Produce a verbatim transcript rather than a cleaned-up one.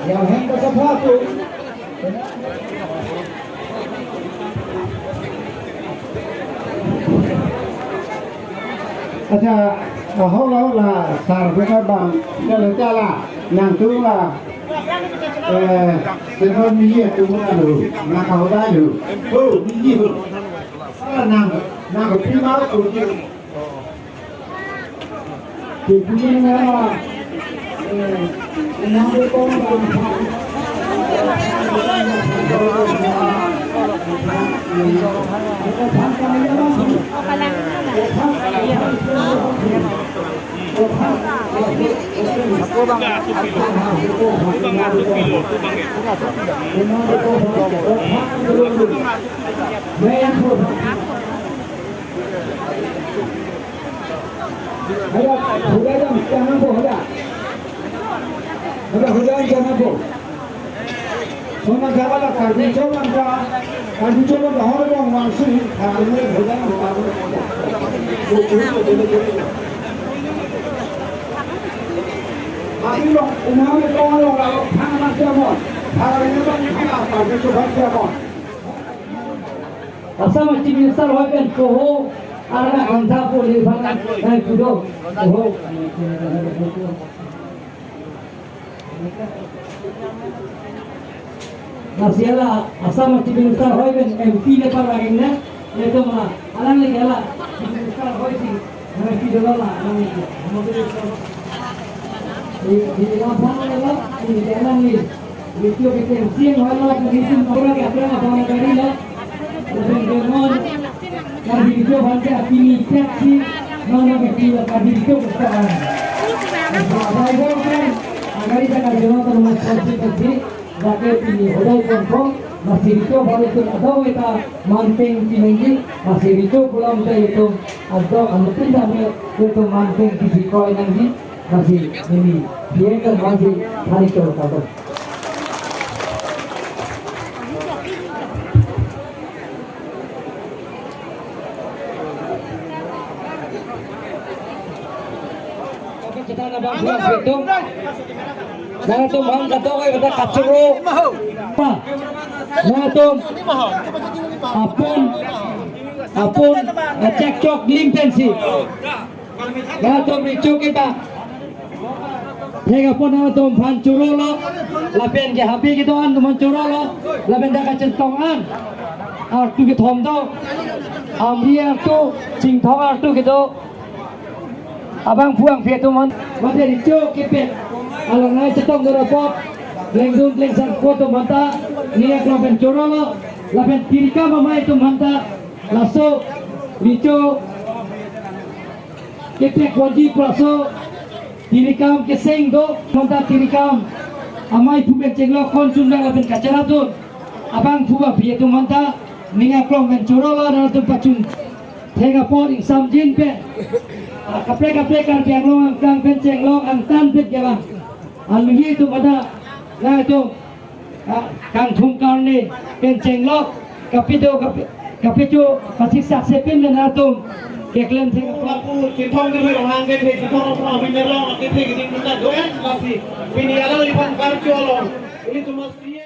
Yang hem ke sapatu. Acha, hola hola, sar beka bang, jala jala, nangtum la, eh, senior ni ye tu muna lu, nang kau dah lu, oh, ni ye lu, sar nang, nang kau prima tu ye. Haya, huda jam, jangan po, huda. Huda, huda, jangan po. Sona jaba la Karbi Chong angka, Karbi Chong angka hor bong wangsi, Karbi huda, huda. Abi long, umami long, long, long, thang anak jamon. Karbi long, thang anak, Karbi Chong angka jamon. Assam Chief Minister hoi pen koho arna kantha po le bang nai kudo. Koho. Lasi la Assam Chief Minister hoi pen M P le par lagi ne, le to ma, alang le la Chief Minister hoi si. Di, di lampang lelo, di dalam ni. Video bikin sing halo, di sing pura ke apa apa kari lo. Lebih demon. Kan video bangke api ni cek si, mana video kan video besar. Apa apa kan, agari tak ada rumah sakit. Lake pini hodai konfirm, masi Richo balik ke adau eta manteng pinenggi, masi Richo pulang ke itu adau anu pindah me itu manteng kisi koi nanggi, masi ini, dia kan masi hari itu kata. Nangtum bang katok ai kata kachoro. Nangtum apun apun cekcok lim pensi. Nangtum Richo kita. Thek apon nangtum aphan chorolo, lapen ke habi kedo-an atum aphan chorolo, lapen dak kachetong an artu kethom do, amri artu, chingthong artu kedo, abangphu abangphi atum aphan, mate Richo kepet, along nai chetong do apot, lengdun lengsang apo atum aphanta, ning aklong pen chorolo, lapen tirikam amei atum aphanta, laso Richo kepek wajib laso tirikam keseng do, aphanta tirikam amei aphu pen chenglok kon chunjang lapen kacharap dun. Abangphu abangphi atum aphanta ning aklong pen chorolo, nangtum pachun thek apot ingsamjin pen. Ah, kaprek kaprek Karbi Anglong angkang pen chenglok angtan pen kelang. Anhi atum aphanta nangtum ah, kangthum karne pen chenglok kapido kapi-, kapicho pasik saksi pin le nangtum keklem thek apot. Lapu chithong ke rong hang ke the chithong rong hang bin rong ke the ke ding na do-en lasi pini alangliphan karcho along. Ilitum masi